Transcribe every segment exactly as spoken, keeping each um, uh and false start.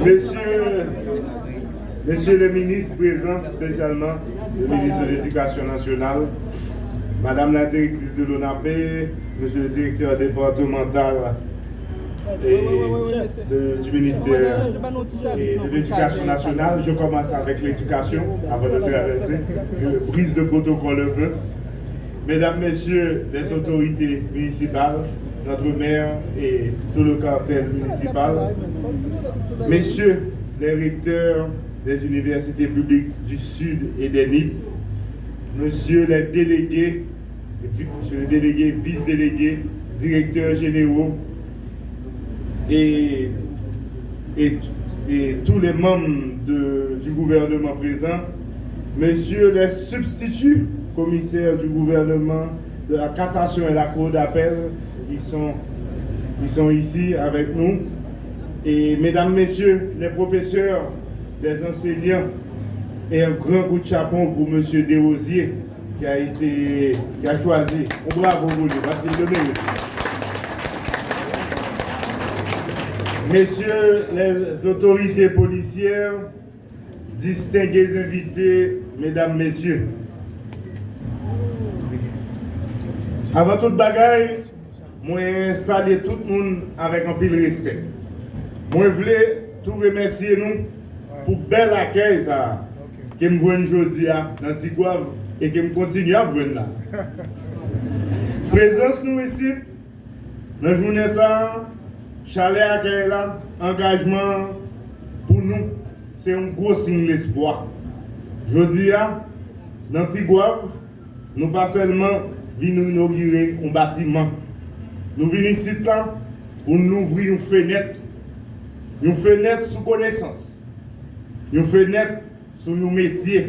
Mesye, mesye le minis prezan, espesyalman le minis de l'Edikasyon Nasyonal, madam la direktris de l'ONAPE, mesye le direktè depatmantal e de, du ministère et de l'Éducation nationale. Je commence avec l'éducation avant de traverser une prise de protocole un peu. Mesdames, Messieurs les autorités municipales, notre maire et tout le cartel municipal, Messieurs les recteurs des universités publiques du Sud et des NIP, Messieurs les délégués, vi- Messieurs les délégués, vice-délégués, directeurs généraux et, et, et tous les membres de, du gouvernement présents, Messieurs les substituts commissaires du gouvernement de la cassation et la cour d'appel qui sont, qui sont ici avec nous, et Mesdames, Messieurs les professeurs, les enseignants, et un grand coup de chapeau pour Monsieur Desrosiers qui a été, qui a choisi. Un bravo pour lui, parce qu'il le mérite. Messieurs les autorités policières, distingués invités, mesdames, messieurs. Avan tout bagay, mwen salye tout moun avèk anpil respè. Mwen vle tou remèsye nou pou bèl akèy sa a ke m jwenn jodi a nan Tigwav e ke m kontinye ap jwenn la. Prezans nou isit nan jounen sa a, chalè akèy la, angajman an pou nou, se yon gwo siy lespwa. Jodi a, nan Tigwav, nou pa sèlman vin inogire yon batiman. Nou vin isit la pou n louvri yon fenèt. Yon fenèt sou konesans. Yon fenèt sou yon metye.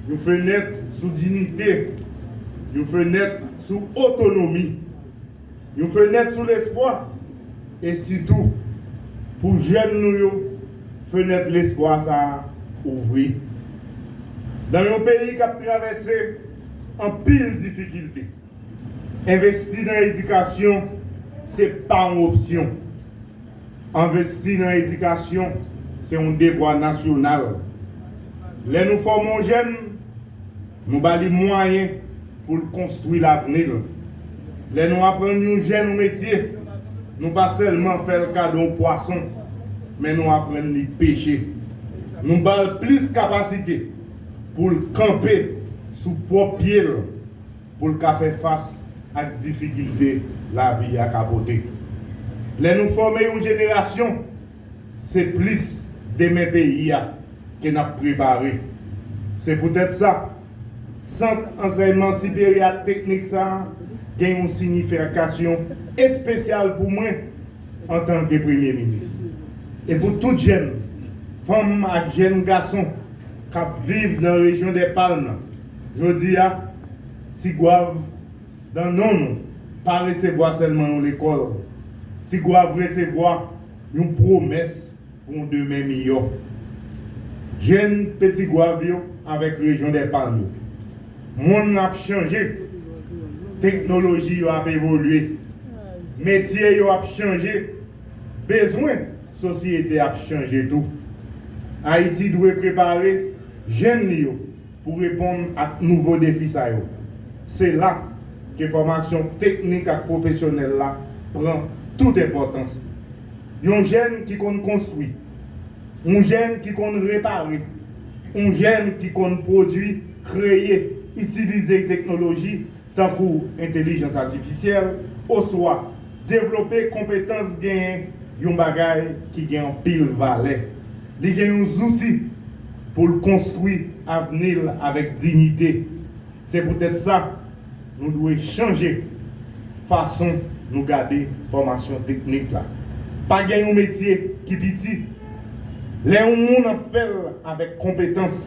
Yon fenèt sou diyite. Yon fenèt sou otonomi. Yon fenèt sou lespwa. E sitou, pou jèn nou yo, fenèt lespwa sa a ouvri. Nan yon peyi k ap travèse anpil difikilte, envesti nan edikasyon se pa yon opsyon. Envesti nan edikasyon se yon devwa nasyonal. Lè nou fòme yon jèn, nou ba li mwayen pou l konstwi lavni l. Lè nou aprann yon jèn yon metye, nou pa sèlman fè l kado yon pwason, men nou aprann li peche. Nou ba l plis kapasite pou l kanpe sou pwòp pye l, pou l ka fè fas ak difikilte lavi a ka pote. Lè nou fòme yon jenerasyon, se plis demen peyi a ke n ap prepare. Se poutèt sa, Sant Ansèyman Siperyè ak Teknik sa a gen yon siyifikasyon espesyal pou mwen antanke Premye Minis. E pou tout jèn, fanm ak jèn gason k ap viv nan rejyon dè Palm nan, jodi a, Tigwav, dan non nou, pa resevwa sèlman yon lekòl. Tigwav resevwa yon pwomès pou yon demen miyò. Jèn Ti Tigwav yo avèk rejyon dè Palm yo. Monn nan ap chanje. Teknoloji yo ap evolye. Metye yo ap chanje. Bezwen sosyete ap chanje tou. Ayiti dwe prepare jèn li yo pou reponn ak nouvo defi sa yo. Se la ke fòmasyon teknik ak pwofesyonèl la pran tout enpòtans li. Yon jèn ki konn konstwi, yon jèn ki konn repare, yon jèn ki konn pwodui, kreye, itilize teknoloji tankou entèlijans atifisyèl, oswa devlope konpetans genyen yon bagay ki gen anpil valè. Li gen yon zouti pou l konstwi avni l avèk diyite. Se poutèt sa, nou dwe chanje fason nou gade fòmasyon teknik la. Pa gen yon metye ki piti. Lè yon moun ap fè l avèk konpetans,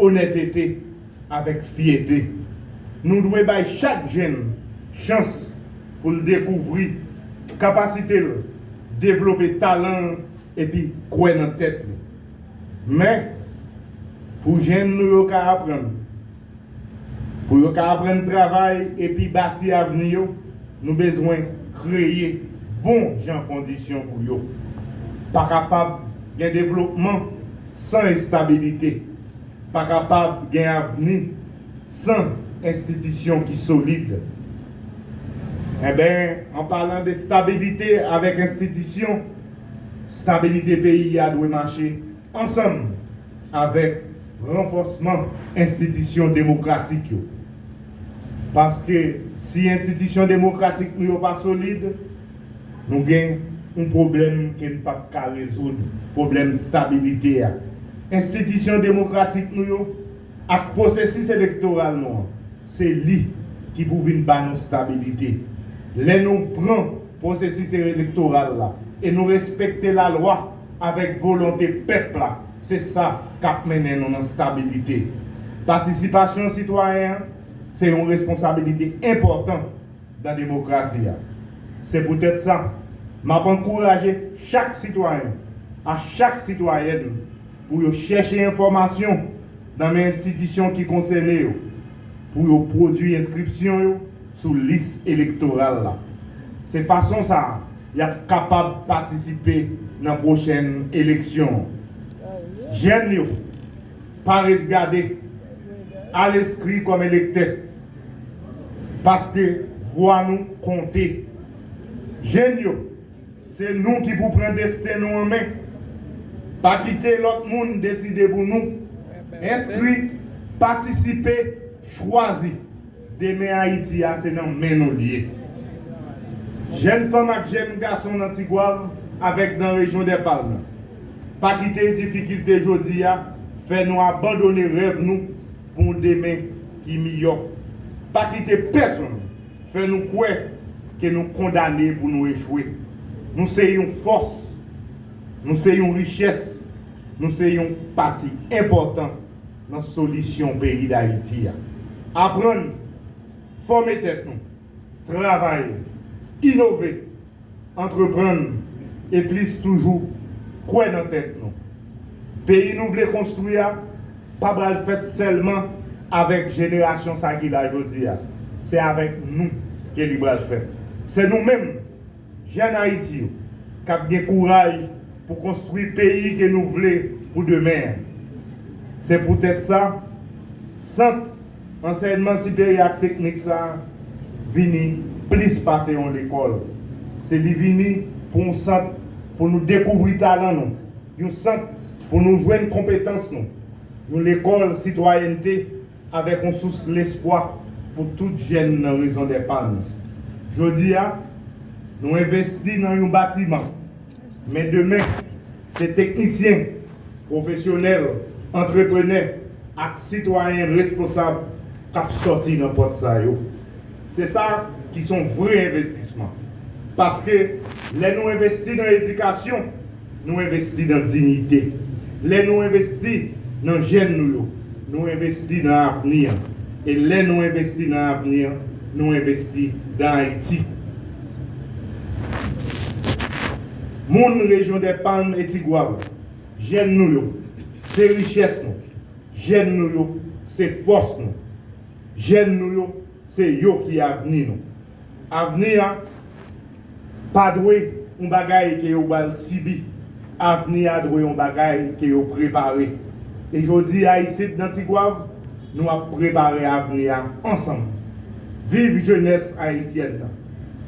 onètete, avèk fyète, nou dwe bay chak jèn chans pou l dekouvri kapasite l, devlope talan l epi kwè nan tèt li. Men, pou jèn nou yo ka aprann, pou yo ka aprann travay epi bati avni yo, nou bezwen kreye bon jan kondisyon pou yo. Pa kapab Gen devlopman san estabilite. Pa kapab gen avni san enstitisyon ki solid. Enben, an palan de stabilite avèk enstitisyon, stabilite peyi a dwe mache ansanm avèk ranfòsman enstitisyon demokratik yo. Paske si enstitisyon demokratik nou yo pa solid, nou gen yon pwoblèm ke n p ap ka rezoud, pwoblèm stabilite a. Enstitisyon demokratik nou yo ak pwosesis elektoral nou an, se li ki pou vin ba nou stabilite. Lè nou pran pwosesis elektoral la e nou respekte lalwa avèk volonte pèp la, se sa k ap mennen nou nan stabilite. Patisipasyon sitwayen an se yon responsabilite enpòtan nan demokrasi a. Se poutèt sa, m ap ankouraje chak sitwayen, a chak sitwayèn, pou yo chèche enfòmasyon nan men enstitisyon ki konsène yo, pou yo pwodui enskripsyon yo sou lis elektoral la. Se fason sa a y ap kapab patisipe nan pwochèn eleksyon an. Jèn yo, pa ret gade, al enskri kòm elektè, paske vwa nou konte. Jèn yo, se nou ki pou pran desten nou an men. Pa kite lòt moun deside pou nou. Enskri, patisipe, chwazi. Demen Ayiti a, se nan men nou l ye. Jèn fanm ak jèn gason nan Tigwav avèk nan rejyon Dèpalm, pa kite difikilte jodi a fè nou abandone rèv nou pou yon demen ki miyò. Pa kite pèsonn fè nou kwè ke nou kondane pou nou echwe. Nou se yon fòs, nou se yon richès, nou se yon pati enpòtan nan solisyon peyi Dayiti a. Aprann, fòme tèt nou, travay, inove, antreprann, e plis toujou, kwè nan tèt nou. Peyi nou vle konstwi a pa pral fèt sèlman avèk jenerasyon sa ki la jodi a. Se avèk nou ke li pral fèt. Se nou menm, jèn Ayiti yo, k ap gen kouraj pou konstwi peyi ke nou vle pou demen an. Se poutèt sa, Sant Ansèyman Siperyè ak Teknik sa a vini plis pase yon lekòl. Se li vini pou yon sant pou nou dekouvri talan nou, yon sant pou nou jwenn konpetans nou, yon lekòl sitwayènte avèk yon sous lespwa pou tout jèn nan rejyon Dèpalm. Jodi a, nou envesti nan yon batiman, men demen, se teknisyen, pwofesyonèl, antreprenè ak sitwayen responsab k ap sòti nan pòt sa yo. Se sa ki se yon vre envestisman. Paske lè nou envesti nan edikasyon, nou envesti nan diyite. Lè nou envesti nan jèn nou yo, nou envesti nan avni an. E lè nou envesti nan avni an, nou envesti nan Ayiti. Moun rejyon Dèpalm e Tigwav, jèn nou yo, se richès nou. Jèn nou yo, se fòs nou. Jèn nou yo, se yo ki avni nou. Avni a pa dwe yon bagay ke yo pral sibi. Avni a dwe yon bagay ke yo prepare. E jodi a isit nan Tigwav, nou ap prepare avni a ansanm. Viv jenès ayisyèn nan.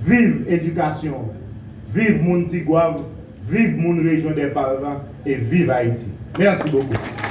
Viv edikasyon an. Viv moun Tigwav. Viv moun rejyon Dèpalm lan. E viv Ayiti. Mèsi bokou.